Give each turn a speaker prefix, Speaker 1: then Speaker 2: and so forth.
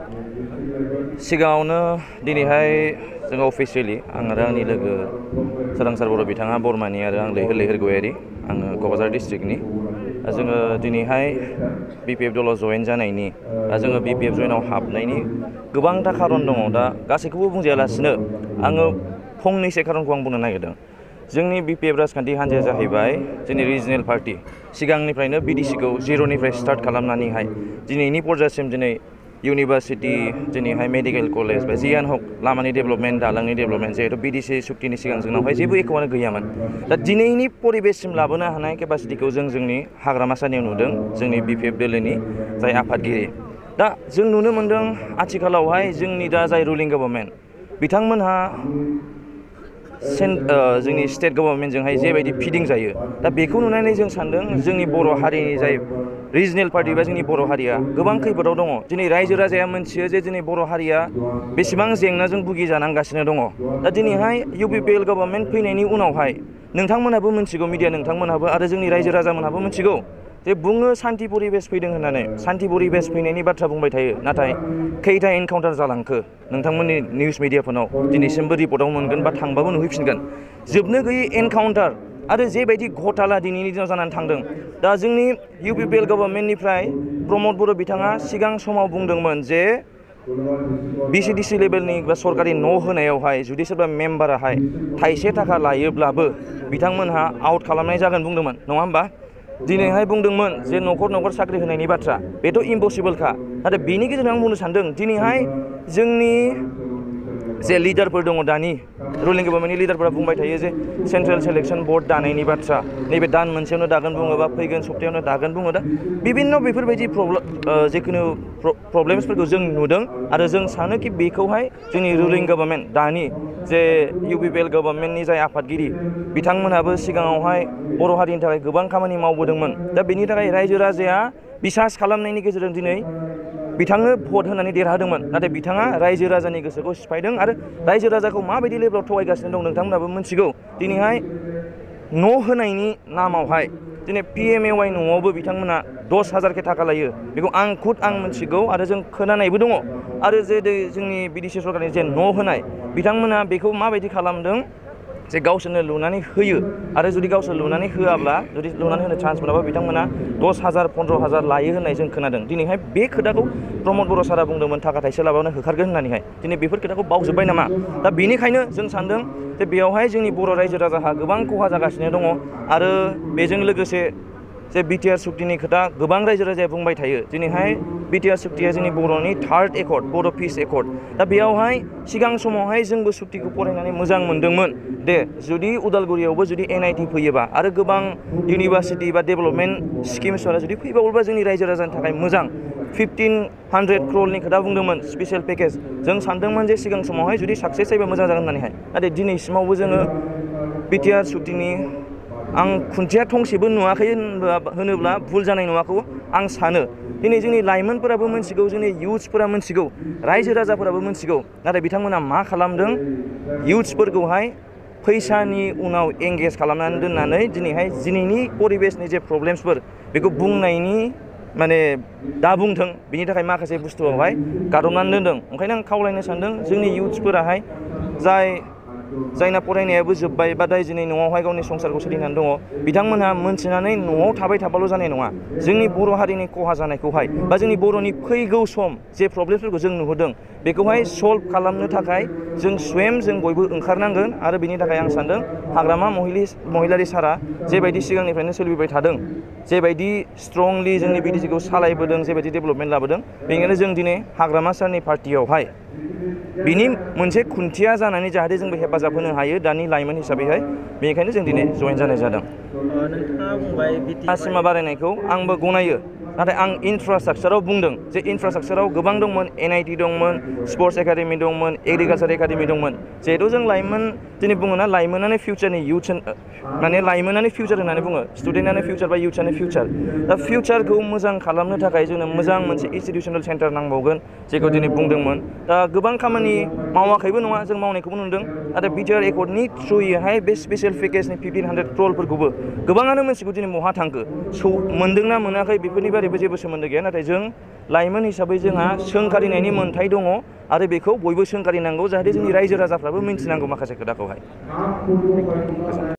Speaker 1: सिगाङावनो दिनैहाय जों अफिसियेलि आं आरो आंनि लोगो सोरांसार बर' बिथाङा बरमानि आरो आं लैहोर गयारि आङो क'क्राझार डिस्ट्रिक्टनि जोङो दिनैहाय BPF दलाव जयेन जानायनि जोङो BPF जयेनाव हाबनायनि गोबांथा खारन दङ। दा गासैखौबो बुंजायालासिनो आङो फंनैसो खारनखौ आं बुंनो नागिरदों। जोंनि BPF राजखान्थि हान्जाया जाहैबाय जोंनि रिजनेल पार्टि। सिगांनिफ्रायनो BDC-खौ जिर'निफ्राय स्टार्ट खालामनानैहाय दिनैनि पर्जासिम दिनै इउनिभार्सिटि दिनैहाय मेडिकेल कलेज बा जियानो हक लामानि डेभेलपमेन्ट दालांनि डेभेलपमेन्ट जिहेतु BDC सुक्तिनि सिगां जोंनावहाय जेबो एख'आनो गैयामोन। दा दिनैनि परिबेससिम लाबोनो हानाय केपासिटिखौ जों जोंनि हाग्रामा सारनियाव नुदों, जोंनि BPF दोलोनि जाय आफादगिरि। दा जों नुनो मोनदों आथिखालावहाय जोंनि दा जाय रुलिं गभर्नमेन्ट बिथांमोनहा जोंनि स्टेट गभर्नमेन्टजोंहाय जेबायदि फिदिं जायो, दा बेखौ नुनानै जों सानदों जोंनि बर' हारिनि जाय रिजनेल पार्टि बा जोंनि बर' हारिया गोबां खैफोदाव दङ। दिनै रायजो राजाया मोनथियो जे दिनै बर' हारिया बेसेबां जेंनाजों भुगिजानांगासिनो दङ। दा दिनैहाय UPPL गभर्नमेन्ट फैनायनि उनावहाय नोंथांमोनहाबो मिथिगौ, मिडिया नोंथांमोनहाबो आरो जोंनि रायजो राजामोनहाबो मिथिगौ जे बुङो सान्थि परिबेस फैदों होननानै। सान्थि परिबेस फैनायनि बाथ्रा बुंबाय थायो, नाथाय खैथा एनकाउन्टार जालांखो नोंथांमोननि निउस मिडियाफोराव दिनैसिमबो रिपर्टआव मोनगोन बा थांबाबो नुहैफिनगोन। जोबनो गैयै एनकाउन्टार आरो जेबायदि घथाला दिनैनि दिनाव जानानै थांदों। दा जोंनि UPPL गभर्नमेन्टनिफ्राय प्रमद बर' बिथाङा सिगां समाव बुंदोंमोन जे BCDC लेभेलनि बा सरकारि न' होनायावहाय जुदि सोरबा मेम्बाराहाय थाइसे थाखा लायोब्लाबो बिथांमोनहा आउट खालामनाय जागोन बुंदोंमोन, नङा होमबा? दिनैहाय बुंदोंमोन जे न'खर न'खर साख्रि होनायनि बाथ्रा, बेथ' इम्पसिबोलखा। नाथाय बेनि गेजेरजों आं बुंनो सानदों दिनैहाय जोंनि जे लिडारफोर दङ, दानि रुलिं गभर्नमेन्टनि लिडारफोरा बुंबाय थायो जे सेन्ट्रेल सेलेक्सन बर्ड दानायनि बाथ्रा, नैबे दान मोनसेयावनो दागोन बुङो बा फैगोन सप्तायावनो दागोन बुङो। दा बिभिन्न बेफोरबायदि जिखुनु प्रब्लेम्सफोरखौ जों नुदों आरो जों सानोखि बेखौहाय जोंनि रुलिं गभर्नमेन्ट दानि जे UPPL गभर्नमेन्टनि जाय आफादगिरि बिथांमोनहाबो सिगाङावहाय बर' हारिनि थाखाय गोबां खामानि मावबोदोंमोन। दा बेनि थाखाय रायजो राजाया बिसास खालामनायनि गेजेरजों दिनै बिथांनो भट होनानै देरहादोंमोन। नाथाय बिथाङा रायजो राजानि गोसोखौ सिफायदों आरो रायजो राजाखौ माबायदि लेभेलाव थगायगासिनो दं नोंथांमोनाबो मिथिगौ। दिनैहाय न' होनायनि नामावहाय दिनै PMAY न'आवबो बिथांमोना 10,000 थाखा लायो। बेखौ आं मिथिगौ आरो जों खोनानायबो दङ। आरो जे जोंनि BDC सरकारनि जे न' होनाय बिथांमोना बेखौ माबायदि खालामदों जे गावसोरनो लुनानै होयो आरो जुदि गावसोर लुनानै होआब्ला, जुदि लुनानै होनो चान्स मोनाबा बिथांमोना 10,000 15,000 लायो होननाय जों खोनादों। दिनैहाय बे खोथाखौ प्रमद बर' सारा बुंदोंमोन थाखा थाइसे लाबानो होखारगोन होननानैहाय। दिनै बेफोर खोथाखौ बावजोब्बाय नामा? दा बेनिखायनो जों सानदों जे बेयावहाय जोंनि बर' रायजो राजाहा गोबां खहा जागासिनो दङ। आरो बेजों लोगोसे जे BTR सुक्तिनि खोथा गोबां रायजो राजाया बुंबाय थायो। दिनैहाय BTR सुक्तिया जोंनि बर'नि 3rd एकर्ड, बर' पिस एकर्ड। दा बेयावहाय सिगां समावहाय जोंबो सुक्तिखौ फरायनानै मोजां मोनदोंमोन। दे जुदि उदालगुरियावबो जुदि NIT फैयोबा आरो गोबां इउनिभार्सिटि बा डेभेलपमेन्ट स्किम्सफोरा जुदि फैबावोबा जोंनि रायजो राजानि थाखाय मोजां। 1,500 crore खोथा बुंदोंमोन स्पेसियेल पेकेज। जों सानदोंमोन जे सिगां समावहाय जुदि साक्सेस जायोबा मोजां जागोन होननानैहाय। नाथाय दिनैसिमावबो जोङो BTR सुक्तिनि आं खुन्थिया थंसेबो नुवाखै होनोब्ला भुल जानाय नङाखौ आं सानो। दिनै जोंनि लाइमोनफोराबो मिथिगौ, जोंनि इयुथ्सफोरा मिथिगौ, रायजो राजाफोराबो मिथिगौ। नाथाय बिथांमोना मा खालामदों, इयुथ्सफोरखौहाय फैसानि उनाव एंगेज खालामनानै दोननानै दिनैनि परिबेसनि जे प्रब्लेम्सफोर बेखौ बुंनायनि माने दा बुंथों, बिनि थाखाय माखासे बुस्थुआवहाय गादबनानै दोनदों। ओंखायनो आं खावलायनो सानदों जोंनि इयुथ्सफोराहाय जायना फरायनायाबो जोब्बाय बा दिनै न'आवहाय गावनि संसारखौ सोलिनानै दङ, बिथांमोनहा मोनथिनानै न'आव थाबाय थाबाल' जानाय नङा। जोंनि बर' हारिनि खहा जानायखौहाय बा जोंनि बर'नि फैगौ सम जे प्रब्लेमफोरखौ जों नुहुरदों बेखौहाय सल्भ खालामनो थाखाय जों बयबो ओंखारनांगोन। आरो बिनि थाखाय आं सानदों हाग्रामा महिलारि सारा जेबायदि सिगांनिफ्रायनो सोलिबाय थादों, जेबायदि स्ट्रंलि जोंनि BDC-खौ सालायबोदों, जेबायदि डेभेलपमेन्ट लाबोदों, बेनिखायनो जों दिनै हाग्रामा सारनि पार्टियावहाय बिनि मोनसे खुन्थिया जानानै जाहाथे जोंबो हेफाजाब होनो हायो दानि लाइमोन हिसाबैहाय, बेनिखायनो जों दिनै जयेन जानाय जादों।
Speaker 2: नोंथाङा बुंबाय
Speaker 1: सिमा बारायनायखौ आंबो गनायो। नाथाय आं इनफ्रास्ट्राक्चाराव बुंदों जे इनफ्रास्ट्राक्चाराव गोबां दंमोन, NIT दंमोन, स्पर्ट्स एकाडेमि दंमोन, एग्रिकालसार एकाडेमि दंमोन। जिहेथु जों लाइमोन दिनै बुङोना लाइमोनानो फिउचारनि माने लाइमोनानो फिउचार होननानै बुङो, स्टुडेन्टआनो फिउचार बा इयुथ्सआनो फिउचार। दा फिउचारखौ मोजां खालामनो थाखाय जोंनो मोजां मोनसे इनस्टिटिउसनेल सेन्टार नांबावगोन, जेखौ दिनै बुंदोंमोन। दा गोबां खामानि मावाखैबो नङा, जों मावनायखौबो नुदों। नाथाय BTR एकर्डनि थ्रुयैहाय बे स्पेसियेल पेकेजनि 1,500 crore गोबाङानो मिथिगौ दिनै बहा थांखो, मोनदोंना मोनाखै बेफोरनि बारै जेबो सोमोन्दो गैया नाथाय जों लाइमोन हिसाबै जोंहा सोंखारिनायनि मोन्थाय दङ आरो बेखौ बयबो सोंखारिनांगौ जाहाथे जोंनि रायजो राजाफ्राबो मिन्थिनांगौ माखासे खोथाखौहाय।